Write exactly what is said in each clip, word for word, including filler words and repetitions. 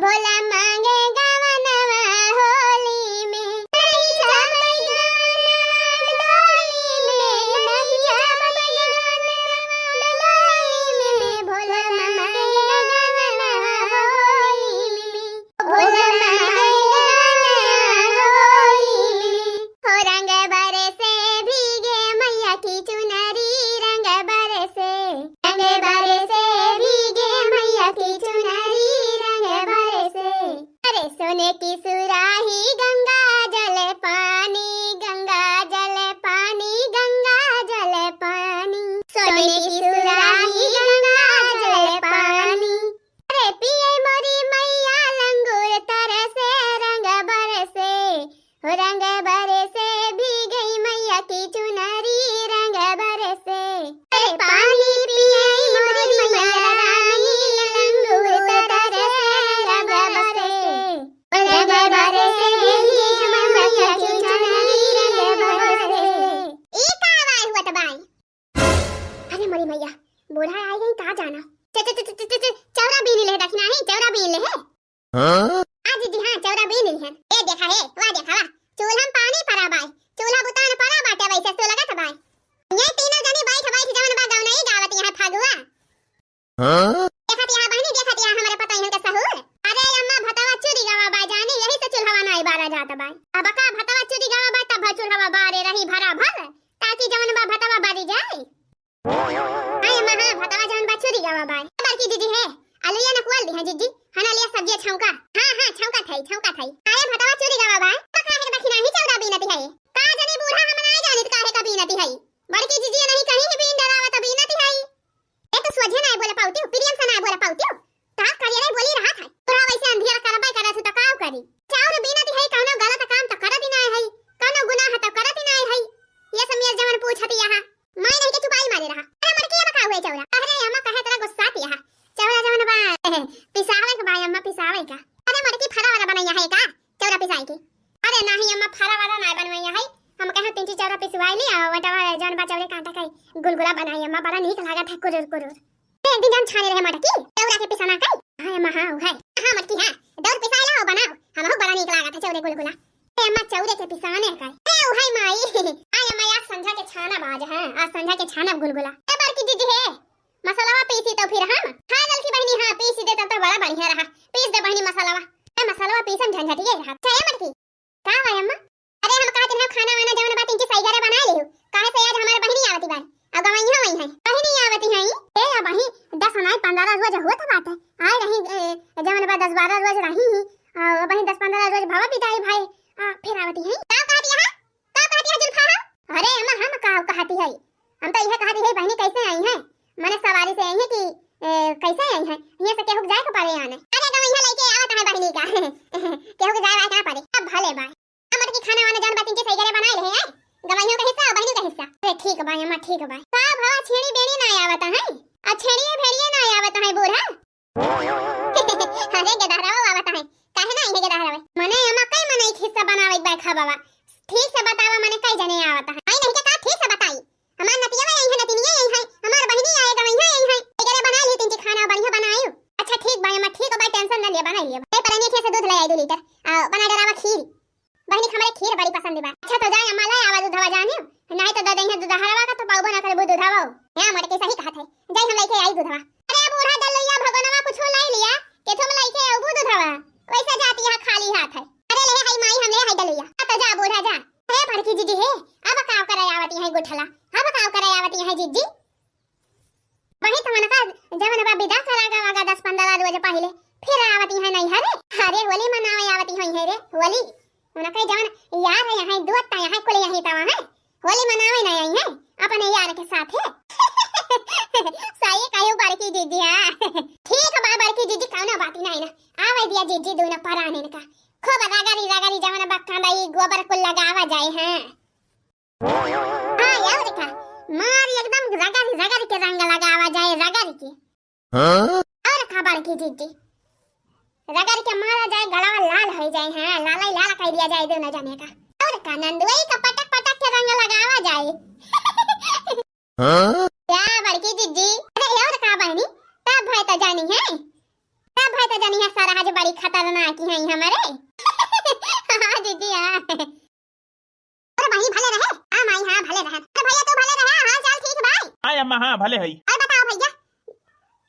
भोला मांगे गवनवा होली में, नहीं जाबे गवनवा डोली में, नहीं जाबे गवनवा डोली में, भोला मांगे गवनवा होली में, भोला मांगे गवनवा होली में। हो रंग बरसे भीगे मैया की चुनरी, रंग बरसे, रंग बरसे भीगे मैया की चुनरी, रंग बरसे। अरे सोने की सुराही गंगा जल पानी, गंगा जल पानी, गंगा जल पानी। सोने की सुराही गंगा जल पानी। अरे पिए मोरी मैया लंगूर तरसे, रंग बरसे, हो रंग बरसे भीगई मैया की चुनरी, रंग बरसे। अरे पानी पिए मोरी मैया रानी लंगूर तरसे, रंग बरसे, हो रंग बरसे भीगई मैया की चुनरी, रंग बरसे। ई का आवाज हुआ त बाई? अरे मोरी मैया, बूढ़ा आई गई का जाना। च-, च-, च-, च-, च-, च-, चौरा बीन ले है, दखिना है, चौरा बीन ले है। हाँ? आ जीजी, हाँ, चौरा बीन ले है। ए देखा है, वाह देखा, वाह। चूल्हा में पानी परा बाय, चूल्हा बुतान परा बाटे, वैसे तो लगत बाय। ये तीनों जनी बैठ बैठ जवन बा गवनई गावत यहाँ फगुआ। हाँ? देखत यहाँ बहनी, देखत यहाँ हमरे पता इनके सहूर। अरे अम्मा भतवा चुरी गवा बाय जानी, यही से चूल्हा नाई बारा जात बाय। अब का भतवा चुरी गवा बाय, तब चूल्हा बारे रही भरा भर, ताकि जवन बा भतवा बारी जाए। आए अम्मा, हाँ, भतवा जवन बा चुरी गवा बाय। बड़की जीजी है, अलुइया न कुआल दी है जीजी, हना लिया सब्जी छौंका। हाँ, हाँ, छौंका थाई, छौंका थाई। आए भतवा चुरी गवा बाय, तो काहे के दखिना ही चौरा बीनती है। का जनी बूढ़ा हम नाई जानित काहे का बीनती है। बड़की जीजी नहीं कहीं ही बीन डरावत बीनती है। ए तो सोझे नाई बोले पाउती हो, प्रियम से नाई बोले पाउती हो। का करिए रे बोली रहा था। तोरा वैसे अंधियारा करबे करे से तो काव करी। चाउर बीनती है, कौनो गलत काम तो करत ही नाई है, कौनो गुनाह तो करत ही नाई है। ये सब मेर जवन पूछती यहाँ। मैं नहीं के चुपाई मारे रहा। अरे मड़की अम्मा का हुए चौरा? अरे अम्मा कहे तेरा गुस्सा किया है। चौरा जवन बा, पिसावे के बा अम्मा, पिसावे का। अरे मड़की फरा वाला बनैया है का? चौरा पिसाई के। अरे नाही अम्मा, फरा वाला ना बनवैया है। हम कहे पिंची चौरा पिसवाई ली, आ वटवा जवन बा चौरे कांटा खाई। गुलगुला बनाई अम्मा, बड़ा नीक लागत है, कुरुर कुरुर। एक दिन जौन छाने रहे मटकी, चौरा के पिसाना कई। हाँ अम्मा, हाँ, उ है। हाँ मटकी, हाँ, दौर पिसाए ला, बनाओ। हमहू बड़ा नीक लागत है चौरे गुलगुला। ए अम्मा, चौरे के पिसाने कई। ए, उ है माई। आय अम्मा, आज संझा के छाना बाज है, आज संझा के छाना गुलगुला। ए बड़की जीजी है, मसलवा पीसी तो फिर हम। हाँ ललकी बहनी, हाँ, पीसी दे तब तो बड़ा बढ़िया रहा। पीस दे बहनी मसलवा। ए मसलवा पीसम झंझटिए रहा। चाहे मटकी। का भाई अम्मा? अरे हम कहत रहे खाना वाना जवन बा तिनकी सही घरे बना लिहु। काहे से आज हमार बहिनी आवती बा। अब गवैया वही है। बहिनी आवती है। ए अब वही दस नाई पंद्रह रोज होत बाटे। आए रही, ए, जवन बा दस बारह रोज रही ही। आ, वही दस पंद्रह रोज भवा बिताई भाई। आ, फिर आवती है। का कहती है? का कहती है जुल्फा हो? अरे अम्मा हम का कहती है? हम तो यह कहती है बहिनी कैसे आई है? मने सवारी से आई है कि, ए, कैसे आई है? यहाँ से केहू के जाए के पड़े आने। अरे गवैया लेके आवत है बहिनी का। केहू के जाए वाए के ना पड़े। अब भले बाय। हमर की खाना वाना जौन बा तिनकी सही घरे बनाए रहे हैं। गवैयों का हिस्सा, बहनी का हिस्सा। अरे ठीक बा अम्मा, ठीक बा। का भवा छेड़ी बेड़ी ना आवत है? आ छेड़िए भेड़िए ना आवत है बूढ़ा? अरे गेदहरावा आवत है। काहे ना इहे गेदहरावे? मने अम्मा कई मने एक हिस्सा बनावे एक बाय खा बाबा। ठीक से बतावा मने कई जने आवत है? आई नहीं के का ठीक से बताई? हमार नतिया आई है, नतिनिया आई है, हमार बहिनी आए, गवैया आई है। एकरे बना ली तिनकी खाना बढ़िया बनायु। अच्छा ठीक बा अम्मा, ठीक बा, tension न लिया, बनाई लिया। ए परनिया से दूध ले आई दो लीटर। आ बना डरावा खीर। बहिनी, हमरे खीर बड़ी पसंद बा। अच्छा, तो जाए अम्मा, ले आवा दूधवा जानियो, नाहीं तो दे दइहे दूधहरवा का, तो पाउबो ना करबू दूधवा। हाँ, मोटकी सही कहत है, जाई हम लइके आई दूधवा। अरे बूढ़ा डलैया, भगोनवा कुछो लाई लिया, केथो में लइके आउबू दूधवा, वैसे जाती है खाली हाथ है। अरे ले हई माई, हम ले हई डलैया। आ तो जा बूढ़ा जा। हे बड़की जीजी हे, अब काव करे आवती है गुठला, अब काव करे आवती है जीजी। वही तो उनका जवन बा विदा करा गवा गा दस पंद्रह रोज पहिले, फिर आवती है नैहरे। अरे होली मनावे आवती है रे, होली। उनका जवन यार है यहाँ, दोस्त है यहाँ, कुल यहीं तवा है। होली मनावे ना आई है अपने यार के साथ है। सही कहियो बड़की जीजी, हाँ। ठीक बा बड़की जीजी, कौनो बात नहीं ना। आवे दिया जीजी दोनों परान इनका। खूब रगड़ी रगड़ी जवन बा कांदा ई गोबर कुल लगावा जाए, हाँ। हाँ, और का? मार एकदम रगड़, रगड़ के रंग लगावा जाए, रगड़ के। हाँ? और का बड़की जीजी? रगड़ के मारा जाए, गलावा लाल हो जाए, हाँ, लाल ही लाल कर दिया जाए दोनों जने का। और का नंदुई का पटक पटक के रंग लगावा जाए। हाँ? क्या बड़की जीजी? अरे और का बहनी? तब भाई तो जानी है। तब है तो जानी है सरहज बड़ी खतरनाक है हमरे। हाँ दीदी, हाँ। अरे बहिनी भले रहे। हाँ माई, हाँ भले रहे। अरे भैया तू भले रहे, हाल चाल ठीक भाई? हाँ अम्मा, हाँ भले है। और बताओ भैया,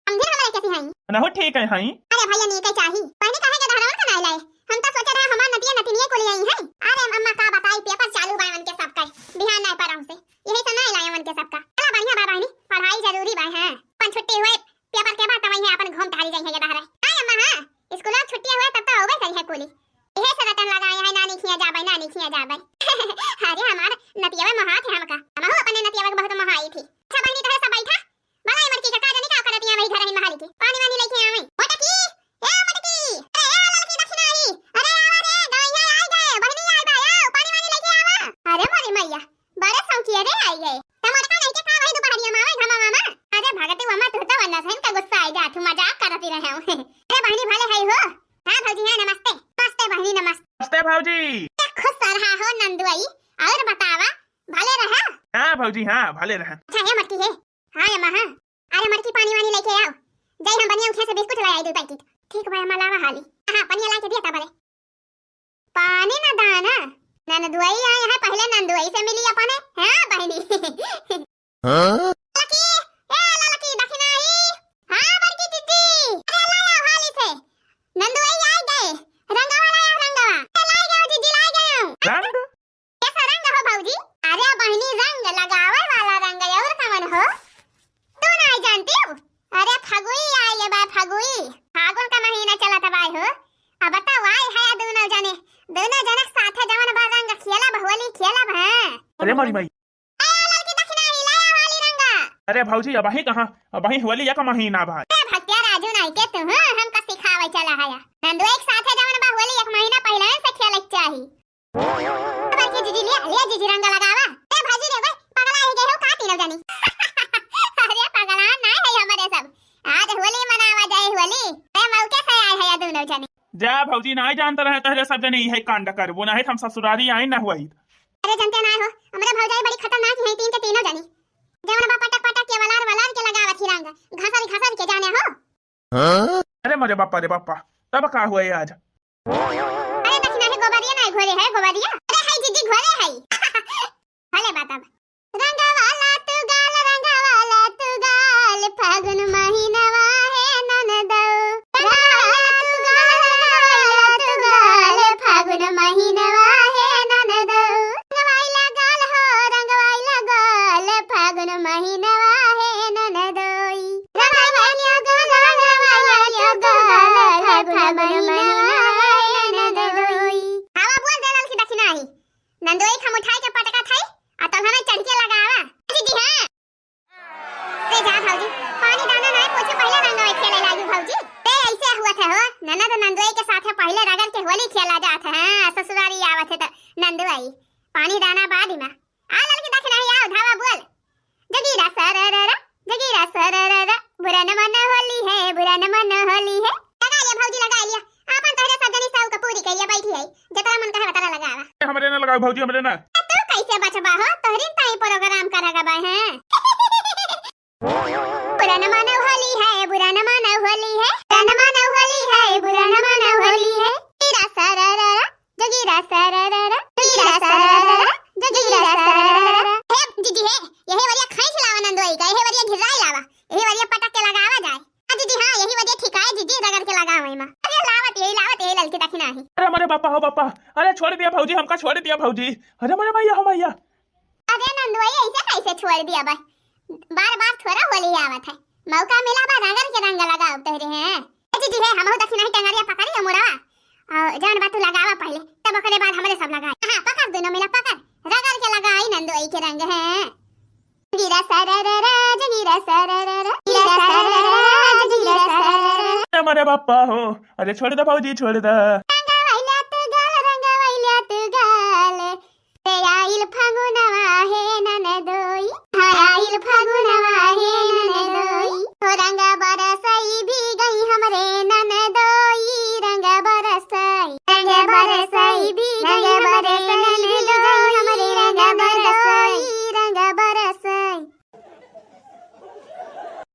समझे हमरे कैसे हैं? नहु ठीक है, हैं। अरे भैया नीक है चाही। बहिनी काहे के दहरवन का नाई लाए? हम तो सोचे रहे हमार नतिया नतिनिये को ले आई हैं। अरे अम्मा का बताई, पेपर चालू बा उनके सबका, बिहान नाई पड़ा हमसे, यही से नाई लाए उनके सबका। चला बढ़िया बा बहिनी, पढ़ाई जरूरी बा, हैं। अपन छुट्टी हुए पेपर के बाद तो वहीं अपन घूम टहली जाइए ये दहरे। हाँ अम्मा हाँ, स्कूल अब छुट्टी हुए तब तो होबे करी है कुली। इहे से रटन लगाए हैं, नानी खिया जाबे, नानी खिया जाबे। अरे हमार नतियावे मोहात है हमका, हमहू अपने नतियावे के बहुत मोहाई थी। अच्छा बहिनी तोहरे सब बैठा, बड़ा ये मटकी का का जाने का करत यहाँ वही घर ही महाली के। पानी वानी लेके आवे। मटकी, ए मटकी, अरे ए ललकी दक्षिणाही, अरे आवा रे, गवैया आई गए, बहिनी आई बा, आओ, पानी वानी लेके आवा। अरे मोरी मैया, बड़े सौंकिया रे आई गए। टमाटर का नहीं के का वही दोपहरिया में आवे घमा मामा। अरे भगती मामा तू तो वरना से इनका गुस्सा आई जात, मजाक करती रहे हूँ। अरे बहिनी भले है हो? हाँ भौजी हाँ नमस्ते। नमस्ते बहिनी नमस्ते। नमस्ते भौजी। ए, खुश रहा हो नंदुआई। और बतावा, भले रहा? हाँ भौजी हाँ भले रहा। अच्छा हे मटकी है। हाँ अम्मा हाँ। अरे मटकी पानी वानी लेके आओ। जाई हम बनिया उठिया से बिस्कुट ले आई दो पैकेट। ठीक बा अम्मा लावा हाली। हाँ पनिया ला के दिया था भले। पानी ना दाना। नंदुआई आए हैं, पहले नंदुआई से मिली अपने। हाँ बहिनी। हाँ? ललकी, ए ललकी दक्षिणाही। हाँ बड़की दीदी। अरे ला आओ हाली से। नंदुआई आ गए। रंगवा ला आओ रंगवा। ए ला गए दीदी ला गए। रंग? कैसा रंग हो भौजी? अरे बहिनी रंग लगावे वाला रंग और कवन हो? तू नहीं जानती हो? अरे फगुई आई है बा फगुई। फागुन का महीना चलत बा हो। अब बताओ आई है दोनों जने, दोनों जने साथे जवन बा रंग खेलब होली खेलब हैं। अरे मोरी माई। ए ललकी दक्षिणाही लाया वाली रंगा। अरे भौजी अबही कहाँ, अबही होली एक महीना बा। ए भक्तिया राजू नहीं के तू हाँ, हमका सिखावे चला है। नंदू एक साथे जवन बा होली एक महीना पहले से खेले के चाही। अब के जीजी ले, ले जीजी रंग लगावा। ए भौजी रे, भाई पगला ही गए हो का तीनों जनी? अरे पगला नहीं है हमारे सब। आज होली मनावा जाए होली। ए मौके से आए है दोनों जनी। जा भौजी, नाई जानत रहे तोहरे सब जने इहे कांड करबो, नाहीं त हम ससुरारी आई न हुई। अरे जनते नाई हो, हमरे भौजाई बड़ी खतरनाक है, तीन के तीनों जनी। जवन बा पटक पटक के वलार वलार के लगावत ही रंग, घसर घसर के जाने हो। हाँ? अरे मोरे बापा रे बापा, तब का हुआ आज? अरे दक्षिणा है गोबरिया नाई घोरे है, गोबरिया। अरे हाय जीजी घोरे है। भले बात अब। रंगवाला तू गाल, रंगवाला तू गाल, फागुन महीनवा हे ननदो। रंगवाला तू गाल, रंगवाला तू गाल, फागुन महीनवा हे ननदो। रंगवाइला गाल हो, रंगवाइला गाल, फागुन महीनवा हे ननदोई। रंगवाइला गाल, रंगवाइला गाल, फागुन महीनवा हे ननदोई। आवा बोल दे ललकी दक्षिणाही। नंदोई खम उठाई के पटकत है, आ तब हमें चढ़ के लगावा। दीदी हाँ। रे जा भौजी, पानी दाना नाई पोछे पहले रंगवे खेले लागी भौजी। रे ऐसे हुआ था हो, ननद नंदोई के साथे पहले रगड़ के होली खेला जात है। हाँ, ससुरारी आवत है तो नंदोई, पानी दाना बाद में। आ ललकी दक्षिणाही आओ, धावा बोल। जगीरा सरररा, जगीरा सरररा, बुरा न मन होली है, बुरा न मन होली है। लगा लिया भौजी, लगा लिया। आपन तोहरे सब जनी सौ का पूरी कहिया बैठी है, जतरा मन कहे वतरा लगावा। ए, हमरे ना लगाओ भौजी, हमरे ना। ए, तू कैसे बचबा हो? तोहरी ताई प्रोग्राम करा गबा है। बुरा न मानो होली है, बुरा न मानो होली है, बुरा न मानो होली है, बुरा न मानो होली है। जगीरा सरररा, जगीरा सरररा, जगीरा सरररा, जगीरा सरररा। हे जीजी हे, यही वरिया खींच लावा नंदोई का, यही वरिया घिराई लावा, यही वरिया पटक के लगावा जाए। हाँ जीजी हाँ, यही वरिया ठिकाए जीजी, रगड़ के लगावा इमा। अरे लावत यही, लावत यही ललकी दक्षिणाही। अरे मोरे बापा हो बापा, अरे छोड़ दिया भौजी, हमका छोड़ दिया भौजी। अरे मोरे मैया हो मैया। अरे नंदोई ऐसे कैसे छोड़ दिया बा? बार बार थोड़ा होली आवत है, मौका मिला बा रगड़ के रंग लगाओ तोहरे हैं। ए जीजी हे, हमहू दक्षिणाही टंगरिया पकड़ी हो मुड़वा। और जौन बा तू लगावा पहले, तब ओकरे बाद हमरे सब लगाए। हाँ, पकड़ दोनों मिला पकड़, रगड़ के लगाई नंदोई के रंग है। गिरा सरररा, जगीरा सरररा, गिरा सरररा, जगीरा सरररा। ए मोरे बापा हो, अरे छोड़ दे भौजी, छोड़ दे।